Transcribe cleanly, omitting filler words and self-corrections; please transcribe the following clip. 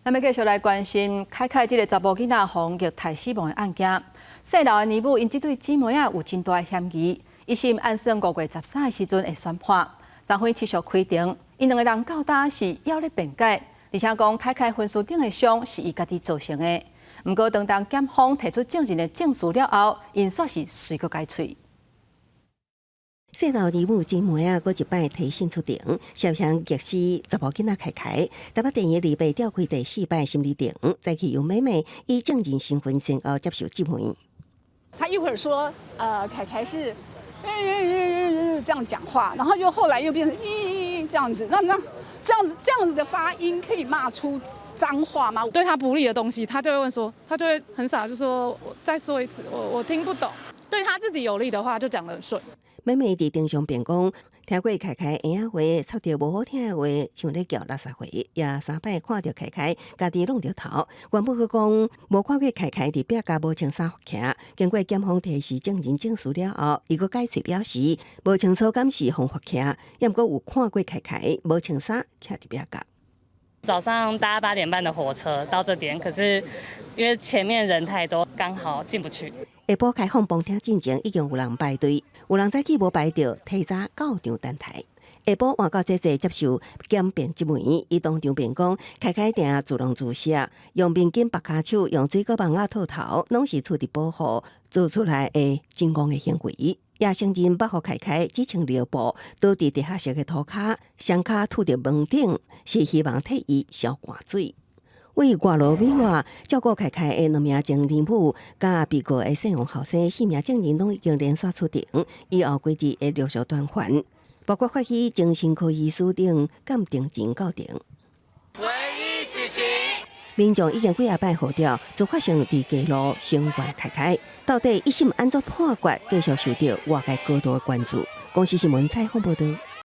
咱欲繼續來關心凱凱這个查某囡仔予虐待死亡的案件。姓劉的尼母𪜶這對姊妹仔有真大的嫌疑，一審按算5月13的時陣會宣判。昨昏持續開庭，𪜶兩个人到今是猶咧辯解，而且講凱凱分屍頂的傷是伊家己造成的。毋過當當檢方提出證人的證詞了後，𪜶煞是隨閣改喙。姓劉尼母姊妹仔，閣一擺提審出庭，涉嫌虐死查某囡仔凱凱。台北地院禮拜召開第四擺審理庭，早起由妹妹以證人身份先後接受質問。他一會兒說，凱凱是，這樣講話，然後又後來又變成咦這樣子，那這樣子的發音可以罵出髒話嗎？對他不利的東西，他就會問說，他就會很傻，就說我再說一次，我聽不懂。對他自己有利的話，就講得很順。妹妹佇庭上辯講，聽過凱凱嬰仔話，插著無好聽的話，像咧叫垃圾話，也三擺看著凱凱家己挵著頭。原本閣講無看過凱凱佇壁跤無穿衫徛，經過檢方提示證人證詞了後，伊閣改喙表示無清楚敢是予罰徛，抑毋過有看過凱凱無穿衫徛佇壁跤。早上搭8點半的火車到這邊，可是因為前面人太多，剛好進不去。下晡開放旁聽進前，已經有人排隊，有人早起無排著，提早到場等待。下晡換到姐姐接受檢辯質問，伊當場辯講，凱凱定自弄自殺，用面巾縛跤手，用水果網仔套頭，攏是出自保護做出來的正當的行為。也承認捌予凱凱只穿尿布，倒佇地下室的塗跤，雙跤吐佇門頂，是希望替伊消寒水。為外勞美樂照顧凱凱的兩名前尼母，佮被告的姓王後生四名證人攏已經連續出庭，以後幾日會陸續傳喚，包括法醫、精神科醫師等鑑定人到庭。唯一死刑。民眾已經幾仔擺號召，自發性佇街路聲援凱凱，到底一審按怎判決，繼續受著外界高度的關注。公視新聞採訪報導。